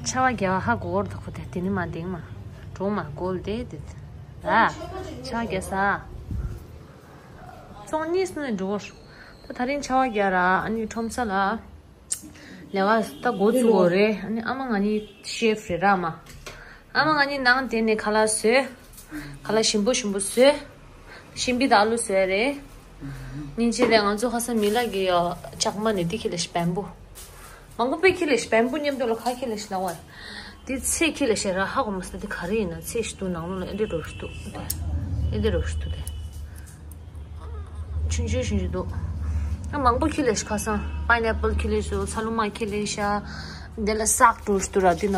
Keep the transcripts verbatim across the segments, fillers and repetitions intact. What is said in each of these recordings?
ཆར་པ་རྒྱག་ཧ་གོ་གོར་དུ་ཁོ་དེ་དེ་ནི་མ་འདེང་མ། གྲོང་མ་གོལ་དེ་དེ། ཨ། ཆར་པ་རྒྱག་ས། ཚོང་གཉིས་སུ་ནས་འགྲོ་གོར། ད་ད་རིང་ཆར་པ་རྒྱག་ར་ཨ་ནི་ཁྲོམ་ས་ལ། ལས་ཀ་ད་འགོ་ཚུགས་གོ་རེད། ཨ་ནི་ཨ་མ་ང་ནི་ཤེཕ་རེད་ར་མ། ཨ་མ་ང་ནི་ནང་དེ་ནས་ཁ་ལག་བཟོས། ཁ་ལག་ཞིམ་པོ་ཞིམ་པོ་བཟོས། ཤིང་པི་དང་ཨ་ལུ་བཟོས་རེད། སྙིང་རྗེ་ལས་ང་ཚོ་ཁ་སང་མི་ལ་གི་ཡོ་ལྕགས་མ་ནས་འདི་ཁྱེར་ལས་ཤི་བེམ་བུ། མང་པོ་དཔེ་ཁྱེར་ལས་ཤི་བེམ་བུ་མཉམ་དུ་ལ་ཁ་ཁྱེར་ལས་ཤི་ལ་བ། འདི་ཚེ་ཁྱེར་ལས་ཤི་ར་ཧ་གོ་མ་སོང་འདི་ག་རེ་ཡིན་ན་ཚེ་ཞིག་འདུག་ནང་ལོགས་ལ་ཨེ་འདྲ་རོ་ཞིག་འདུག་དེ། ཨེ་འདྲ་རོ་ཞིག་འདུག་དེ། ཆུང་ཆུང་ཆུང་ཆུང་འདུག་ཨ་མང་པོ་ཁྱེར་ལས་ཤི་ཁ་སང་པའི་ནེ་པལ་ཁྱེར་ལས་ཤི་ཚ་ལུ་མ་ཁྱེར་ལས་ཤི། འདི་ལ་སག་འགྲོ་ཞིག་འདུག་ར་འདི་ན།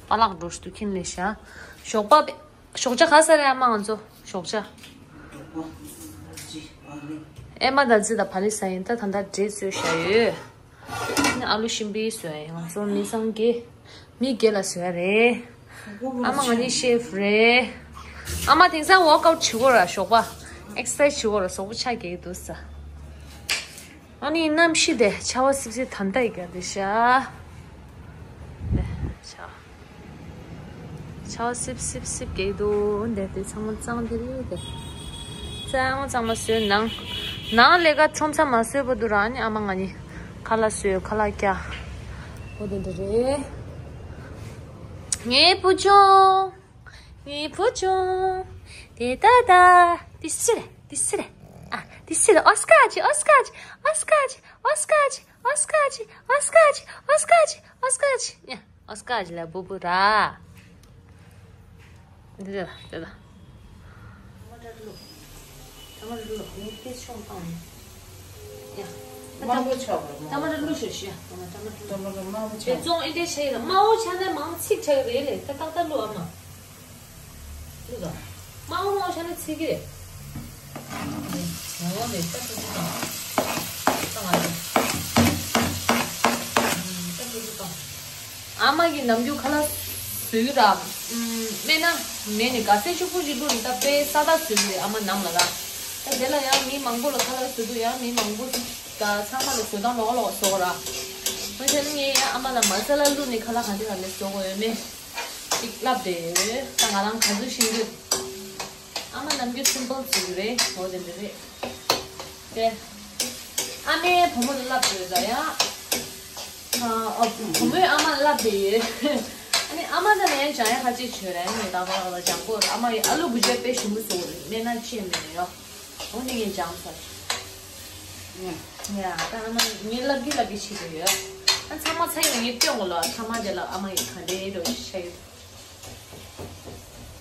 པ་ལག་འགྲོ་ཞིག་འདུག་ཁྱེར་ལས་ཤི། ཞོགས་པ་པེ། ཞོགས་ཇ་ག་ས་རེད། ཨ་མ་ང་ཚོ་ཞོགས་ཇ། ཨེ་མ་ད་ཙི་ད་བ་ལི་ས་ཡིན་ད་ད་ད་འབྲས་བཟོས་བཞག་ཡོད། ཨ་ལུ་ཤིང་པི་བཟོས་ཡིན། ང་ཚོ་མི་ཚང་གི་མི་སྒེར་ལ་བཟོས་རེད། ཨ་མ་ང་ནི་ཤེཕ་རེད། ཨ་མ་དེང་སང་ཝོག་ཨའུཊ་བྱེད་གོ་ར་ཞོགས་པ། ཨེག་སར་སའི་སི་བྱེད་གོ་ར་གཟུགས་པོ་ཆགས་ཀྱི་འདུག་ས། ཨ་ནི་གནམ་གཤིས་དེ་ཆར་པ་སིབ་སིབ་ད་ལྟ་ཡི་ག་དེ་ཤ། ཆ། ཆར་པ་སིབ་སིབ་སིབ་རྒྱག་འདུག་འདི་དེ་ཚང་མ་གཙང་དེ་རེད་དེ། གཙང་གཙང་མ་བཟོས་ནང་། ནང་ལས་ཀ་ཁྲོམ་ས་མ་བཟོས་པ་དུ་རང་ནི་ཨ་མ་ང་ནི་ཁ་ལག་བཟོས་ཁ་ལག་རྒྱག་འོ་དེ་འདྲ་རེད། ངའི་བུ་ཆུང་། ངའི་བུ་ཆུང་། དེ་ད་ད། དེ་སི་རེད། དེ་སི་རེད། ཨ། དེ་སི་རེད། ཨོ་སྐར་ཅི། ཨོ་སྐར་ཅི། ཨོ་སྐར་ཅི། ཨོ་སྐར་ཅི། ཨོ་སྐར་ཅི། ཨོ་སྐར་ཅི། ཨོ་སྐར་ཅི། ཨོ་སྐར་ཅི། ཨོ་སྐར་ཅི་ལ་བུ་བུ་ར། འདི་ལ་འདི་ལ། ཊ་མ་ཊར་བླུགས། ཊ་མ་ཊར་བླུགས། ངས་ཏིས་ཆུང་བཏང་ཡིན། ཡ། དམར་པོ་ཆགས་པ། ཊ་མ་ཊར་བླུགས་ཤོག་ཤི་ཡ། ཊ་མ་ཊར་བླུགས། ཊ་མ་ཊར་དམར་པོ་ཆགས། དེ་བཙོང་ཨེ་འདྲས་བྱས་ཡིན་ན་དམར་པོ་ཆགས་ན་མང་ཚིག་ཆགས་ཀྱི་རེད་ལེ། ད་ཏག་ཏག་བླུགས་ཨ་མ། བླུགས་དང་། དམར་པོ་དམར་པོ་ཆགས་ན་ཚིག་གི་རེད། ངོ་བོ་ནས་ལྟ་ཐུབ་ཀྱི་དང་། ལྟ་ང་རེད། ལྟ་ཐུབ་ཀྱི་དང་། ཨ་མ་གིས་ནམ་རྒྱུན་ཁ་ལག་བཟོས་ཀྱི་ར། ཨམ། སྨན་སྣ་མེད་ནས་ག་ཚད་ཕྱུག་པོ་ཞིག་བླུགས་ནས་ད་དཔེ་ས་ད་བཟོས་ཀྱི་རེད་ཨ་མ་ནམ་ལ་ར། ད་དེ་ལ་ཡང་མི་མང་པོ་ལ་ཁ་ལག་བཟོས་འདུག་ཡང་མི་མང་པོ་ཞིག་ད་ཚང་མ་ལ་བཟོ་སྟངས་ལོགས་ལོགས་བཟོ་གོ་ར། འོན་ཀྱང་ངས་ཡང་ཨ་མ་ལ་མ་ས་ལ་བླུགས་ནས་ཁ་ལག་ག་འདྲ་ག་འདྲ་བཟོ་དགོས་ཡོད་མེད་ཅིག་བསླབས་བསྡད་ཡོད། ད་ང་རང་ག་ཚོད་ཤེས་ཀྱི། ཨ་མ་ནམ་རྒྱུན་སིམ་པལ་བཟོས་ཀྱི་རེད། འོ་དེ་འདྲ་རེད། དེ། ཨ་མའི་བུ་མོ་ལ་བསླབས་ཡོད་ད་ཡ། ཨ། བུ་མོས་ཨ་མ་ལ་བསླབས་བསྡད་ཡོད། ཨ་ནི་ཨ་མ་ད་ནས་ཡང་སྦྱང་ཡ་ཁ་ཅིག་བྱོས་ར་ནི་ད་བར་ལ་སྦྱང་དགོས། ཨ་མ་ཡི་ཨ་ལུ་བུ་ཆ་དཔེ་ཞིམ་པོ་བཟོ་གི་རེད། སྨན་སྣ་ཅི་ཡང་མེད་ནས་ཡོ། འོ་ནི་ངས་སྦྱངས་ཚར། ཡ་ད་ཨ་མ་ངས་བསླབ་ཀྱི་བསླབ་ཀྱི་བྱེད་ཀྱི་ཡོད། ཨ་ཚང་མ་ཚར་ཡོང་ངས་སྟོན་གོ་ལོ། ཨ་ཚང་མ་དེ་ལ་ཨ་མ་ཡི་ག་འདྲའི་འགྲོ་ཤ་ཡོད།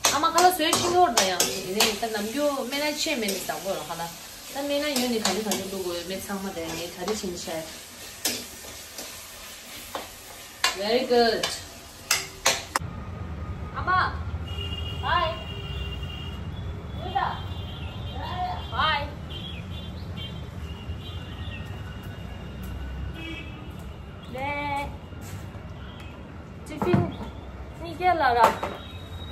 ཨ་མ་ཁ་ལག་བཟོས་ཤིང་ནོར་དང་ཡང་ཡིན་ནའི་ད་ནམ་རྒྱུན་སྨན་སྣ་ཆེ་མེད་ནི་བཟང་པོ་ར་ཁ་ལག་ད་སྨན་སྣ་ཡོད་ནི་ག་འདྲ་ག་འདྲ་བླུག་དགོས་ཡོད་མེད་ཚང་མ་དེ་ངས་ག་འདྲ་བྱས་ནས་བཤད། Very good. ཨ་མ། Hi. Hi. ལེ། ཊི་ཕིན་གཉིས་ཀ་ལ་ར།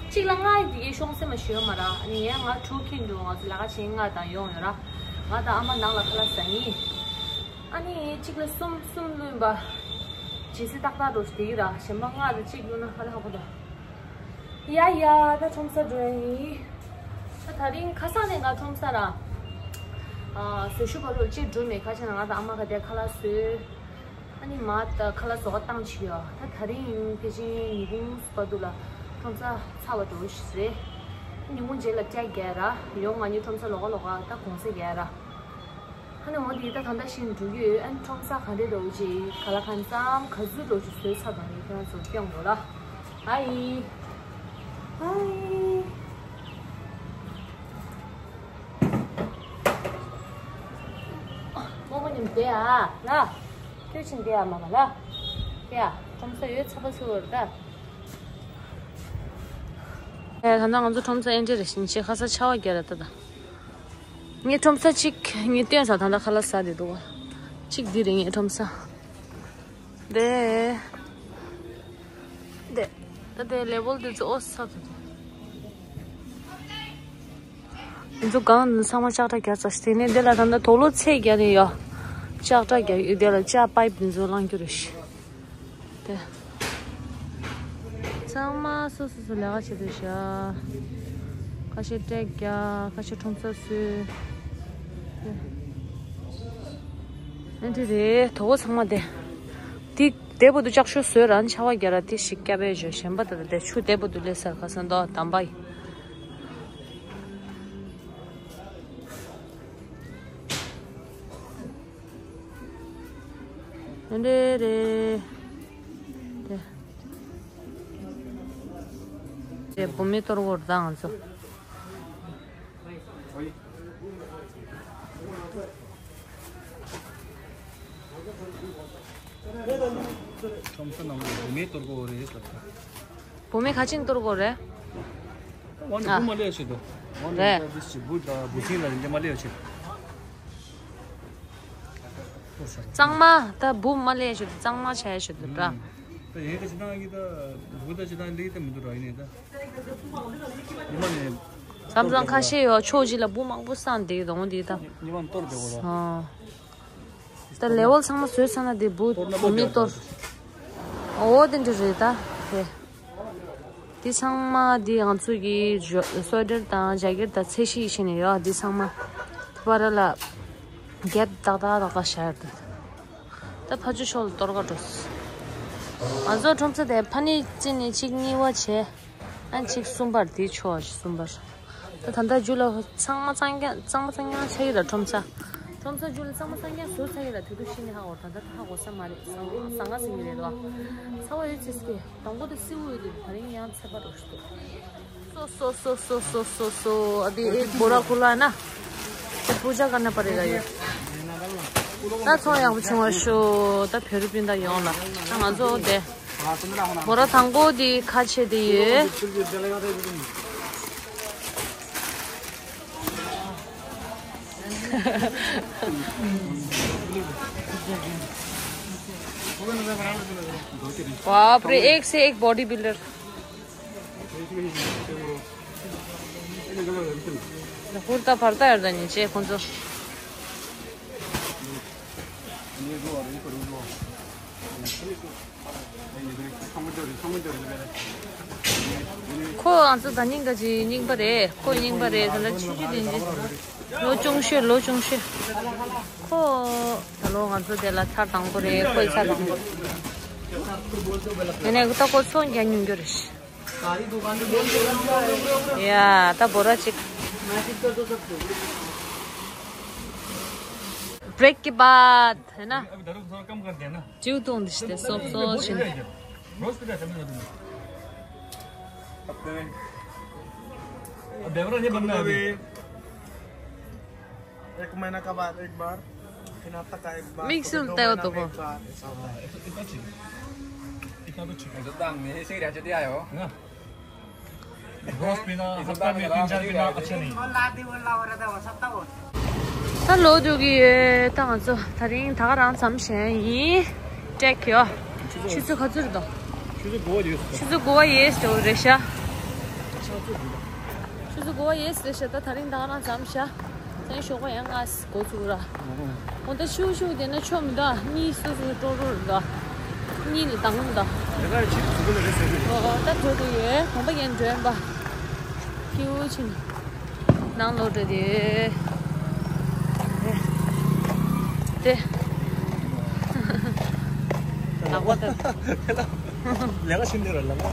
གཅིག་ལ་ལྔ་ཡི་དེ་གའི་ཤོང་སེམས་མ་ཞུ་ཡོད་མ་ར། ཨ་ནི་ཡང་ང་ཕྲུ་གུ་འགྲོ་ང་ཚོ་ལ་ཁ་ཆེན་ལྔ་དང་ཡོང་ཡོད་ར། ང་དང་ཨ་མ་ནང་ལ་ཁ་ལག་ཟ་ནི། ཨ་ནི་གཅིག་ལ་གསུམ་གསུམ་བླུགས་པ། ཇི་སྲིད་ཏག་ཏག་འགྲོ་ཞིག་དེ་གི་ར་གཞན་པ་ལྔ་དང་གཅིག་བླུགས་ན་ཧ་ལས་ཁག་པོ་འདུག་ཡ་ཡ་ད་ཁྲོམ་ས་འགྲོ་ཡ་ཡིན། ད་དེ་རིང་ཁ་སང་ནས་ང་ཁྲོམ་ས་ར། ཨ་བཟོ་ཞུ་བ་རུ་གཅིག་འགྲོ་མེད་ཁ་ཆེ་ན་ང་དང་ཨ་མ་ག་དེ་ཁ་ལག་བཟོས། ཨ་ནི་མ་ད་ཁ་ལག་བཟོ་ག་བཏང་ཆི་ཡོད། ད་དེ་རིང་ཕལ་ཆེར་ཉིན་གུང་བར་དུ་ལ་ཁྲོམ་ས་ཚར་བ་འགྲོ་ཞིག་རེད། ཉིན་གུང་རྗེས་ལ་སྐྱ་རྒྱག་ར་ཡོང་ང་གཉིས་ཁྲོམ་ས་ལོགས་ཀ་ལོགས་ཀ་ད་གུང་སེང་རྒྱག་ར། ཨ་ནི་འོ་དེ་ད་ད་ལྟ་ཤིང་འགྲོ་གི་ཡོད། ཨ་ནི་ཁྲོམ་ས་ག་འདྲས་འགྲོ་གི་ཅིག་ག་ལ་གང་འཚམ་ག་ཚོད་འགྲོ་ཅིག་བཟོས་ཚར་དང་ནི་ཁྱེད་རང་ཚོར་སྟོན་དགོས་ལ། ཧའི། ཧའི། རྨོ་མོ་ཉིམ་བསྡད་ཨ་ལ། ཁྱོད་ཕྱིན་བསྡད་ཨ་མ་མ་ལ། བསྡད་ཨ། ཁྲོམ་ས་ཡོད་ཚ་པ་ཚུར་བར་ད། ཨེ་ད་ནང་ང་ཚོ་ཁྲོམ་ས་ཨེ་འདྲས་རེ་བཞིན་ཆེ་ཁ་ས་ཆར་པ་རྒྱག་ར་ད་ད། ངའི་ཁྲོམ་ས་གཅིག་ངས་སྟོན་ས་ད་ལྟ་ཁ་ལག་ཟ་བསྡད་འདུག་བ། གཅིག་འདི་རེད་ངའི་ཁྲོམ་ས། དེ། དེ། ད་དེ་ལེ་བོལ་དེ་ཚོ་ཨོ་ས་དེ། ང་ཚོ་སྒང་ཚང་མ་ལྕགས་དྲ་རྒྱག་ཚར་ཤག་དེ་ནས་དེ་ལ་ད་ལྟ་དུག་ལོག་ཚད་རྒྱག་ནས་ཡོད། ལྕགས་དྲ་རྒྱག་ཡོད་དེ་ལ་ལྕགས་པའིབ་དེ་ཚོ་བླང་རྒྱུ་རེད་ཤག་དེ། ཚང་མ་སོ་སོ་སོ་ལས་ཀ་བྱེད་དུ་བཞག་ཁ་ཤས་སྤྲད་རྒྱག་ཁ་ཤས་ཁྲོམ་ས་སུ། ཨེ་འདི་རེད་དོ་གོ་ཚང་མ་དེ། དེ་དེ་བུ་དུ་ལྕགས་ཤོག་བཟོས་རང་ཆ་བ་རྒྱ་ར་དེ་ཞིག་སྐྱ་བས་བཞོ་ཞེན་པ་དེ་དེ་ཆུ་དེ་བུ་དུ་ལས་སར་ཁ་སང་དོ་དམ་པ་ཡི། རེ་རེ། དེ། དེ་བུ་མེ་གཏོར་གོ་ར་ང་ཚོ། ཁྲོམ་ས་ནང་ལ་བུ་མེ་གཏོར་གོ་རེད་ཟེར། བུ་མེ་ག་ཅིན་གཏོར་གོ་རེད། ཝང་ནི་ཨ། བུ་མ་ལས་ཤི་དོ། ཝང་ནི་རེད། ད་ཤི་བུ་ད་བུ་སིན་ལ་རིན་ལས་མ་ལས་ཤི། གཙང་མ་ད་བུ་མ་ལས་ཤི་དོ་གཙང་མ་ཆ་ཡ་ཤི་དོ་འདྲ། ད་ཡིན་ད་ཅི་ད་ཡིན་ད་བུ་ད་ཅི་ད་ལི་ད་མི་འདུག་ར་ཡིན་ནི་ད། ཉི་མ་ནི། མཚམས་མཚམས་ཁ་ཤས་ཡོད་ཕྱོགས་གཅིག་ལ་བུ་མང་པོ་སངས་འདུག་དོང་འདི་ད། ཉི་མ་གཏོར་དེ་གོ་ར། ཨ། ད་ལེ་ཝལ་ཚང་མ་བཟོས་ཚར་ན་དེ་བུ་བུ་མེ་གཏོར། འོ་དེ་འདྲ་རེད་ད། དེ། དེ་ཚང་མ་དེ་ང་ཚོ་གི་ཇོ་སོ་ཌར་དང་ཇ་གིར་དང་ཚད་གཞི་ཡི་ཤེས་ནས་ཡོད་དེ་ཚང་མ། པ་ར་ལ། རྒྱབ་ཏག་ཏག་ཏག་ཏག་བཞག་ཡོད་དེ། ད་ཕ་ཆུ་ཤོག་ལ་གཏོར་ག་འགྲོ། ང་ཚོ་ཁྲོམ་ས་དེ་ཕ་ནི་ཅི་ནི་གཅིག་གཉིས་པ་བྱས། ཨ་གཅིག་གསུམ་པར་དེའི་ཕྱོགས་གཅིག་གསུམ་པར། ད་ད་ལྟ་རྒྱུ་ལ་ཚང་མ་གཙང་རྐྱང་གཙང་མ་གཙང་རྐྱང་ཆགས་ཀྱི་ལ་ཁྲོམ་ས། ཁྲོམ་ས་རྒྱུ་ལ་གཙང་མ་གཙང་རྐྱང་བཟོས་ཚར་ཡོད་ལ་དུས་དུ་ཤི་ནི་ཧ་གོ་ད་ལྟ་ཧ་གོ་ས་མ་རེད་ཟང་ཟང་ང་ཟིན་གྱི་རེད་དོ། ཚ་བ་ཡོད་ཚེ་སྐྱེ་དང་པོ་དུ་སིའུ་ཡོད་དུ་ད་རིང་ཡང་ཚ་བ་རོ་ཞུ་དུ། སོ་སོ་སོ་སོ་སོ་སོ་ཨ་དེ་ཨེ་བོ་ར་ཁུ་ལ་ན། དེ་པུ་ཇ་ཀར་ན་པ་རེ་ག་ཡོད། ད་ཚོང་ཡག་པོ་བྱུང་བ་ཤོག་ད་བོད་རིགས་སྤུན་ཟླ་ཡོངས་ལ་ད་ང་ཚོ་དེ། བོ་ར་དང་པོ་དེ་ཁ་ཕྱེ་དེ་ཡོད། बाप रे एक से एक बॉडी बिल्डर। ཧུར་ཐག་ཕར་ཐག་ཡར་ད་ཉིན་བྱས་ཁོང་ཚོ། ཁོ་ང་ཚོ་ད་ཉིན་ག་ཅི་རྙིང་པ་རེད། ཁོ་རྙིང་པ་རེད། ད་ལྟ་ཆུང་ཆུང་དེ་འདྲ་ལོ་ཆུང་ཤོས་ལོ་ཆུང་ཤོས། ཁོ་ད་ལོ་ང་ཚོ་དེ་ལ་ཚར་དང་པོ་རེད། ཁོའི་ཚར་དང་པོ། ཡིན་ནའི་ད་ཁོ་ཚོ་རྒྱ་ཉུང་རྒྱུ་རེད། ཡ་ད་བོ་ར་ཅིག ब्रेक के बाद है ना। अभी दारू थोड़ा कम कर देना। जीव तो उंदिश ते सोप सो शिन। रोज पीता है तमिलनाडु में। अब बेवरा नहीं बनना है अभी। एक महीना का बाद एक बार, तीन हफ्ता का एक बार, mix होता है वो तो। एक बार, ऐसा होता है। इतना ठीक है। इतना तो ठीक है। एकदम नहीं, सही रहते आयो। है ना? रोज पीना, हफ्ता में तीन चार पीना अच्छा नहीं। ད་ལོ་འགྲོ་གི་ཡོད། ད་ང་ཚོ་ད་རིང་ད་ག་རང་མཚམས་བཞེངས་ཡིན། ཊེག་ཡོ། ཆུ་ཚོད་ག་ཚོད་རེད་དོ། ཆུ་ཚོད་དགུ་པ་ཡོད། ཆུ་ཚོད་དགུ་པ་ཡོད་འགྲོ་རེད་ཤག་ཆུ་ཚོད་དགུ་པ་ཡོད་རེད་ཤག་ད་ད་རིང་ད་ག་རང་མཚམས་བཞག་ད་ཞོགས་པ་ཡང་ང་འགོ་ཚུགས་ར། འོ་ད་ཤུ་ཤུ་དེ་ན་ཆོ་མི་འདུག་གཉིད་སུ་སུ་སྤྲོ་སྤྲོ་རེད་འདུག་གཉིད་ལ་དང་འདུག་ད་གྲོ་དེ་ཡོད། གོམ་པ་ཡན་འགྲོན་པ། ཁྱིའུ་ཆེན། ནང་ལོག་འགྲོ་དེ་ཡོད། དེ། ལག་པ་ད། ལས་ཀ་ཤིན་ཏུ་ར་ལག་པ།